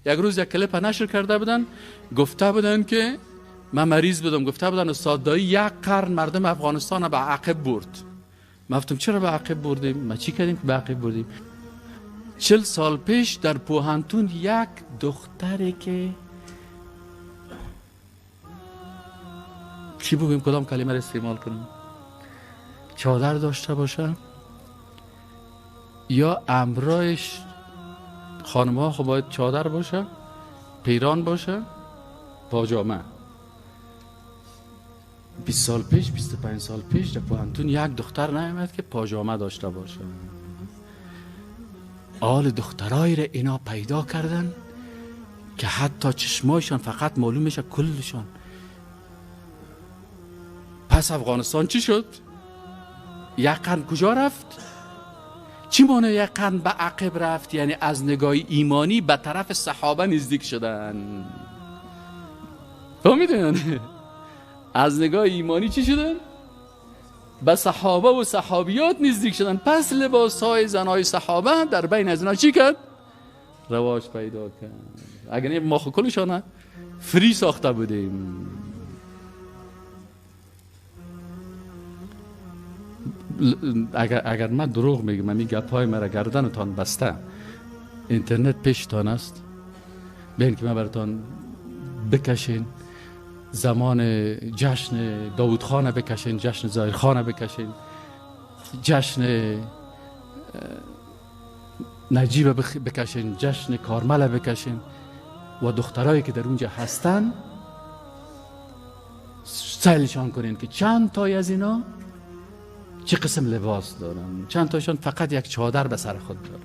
یک روز یک کلیپ نشر کرده بودن، گفته بودن که من مریض بودم، گفته بودن استاد دایی یک قرن مردم افغانستان به عقب برد. من گفتم چرا به عقب بردیم؟ ما چی کردیم که به عقب بردیم؟ 40 سال پیش در پوهنتون یک دختری که چی بگویم، کدام کلمه را استعمال کنم، چادر داشته باشه یا امرایش خانم ها خب باید چادر باشه، پیران باشه، پاجامه. 20 سال پیش، 25 سال پیش در پوهنتون یک دختر نیامد که پاجامه داشته باشه. آل دخترای را اینا پیدا کردن که حتی چشمایشان فقط معلوم میشه کلشان. پس افغانستان چی شد؟ یک قرن کجا رفت؟ چی معنی یک قرن به عقب رفت؟ یعنی از نگاه ایمانی به طرف صحابه نزدیک شدن. فهمیدین؟ از نگاه ایمانی چی شدن؟ به صحابه و صحابیات نزدیک شدن. پس لباس های زنای صحابه در بین از اینا چی کرد؟ رواج پیدا کرد. اگر نه ما خو کلشان فری ساخته بودیم. اگر من دروغ میگم، من گپ های مرا گردنتان بسته، اینترنت پیشتان است، بیاین که من براتان بکشین، زمان جشن داوود خانه بکشین، جشن ظاهر خانه بکشین، جشن نجیب بکشین، جشن کارمل بکشین و دخترایی که در اونجا هستن سیلشان کنین که چند تای از اینا چه قسم لباس دارن، چند تایشان فقط یک چادر به سر خود دارن.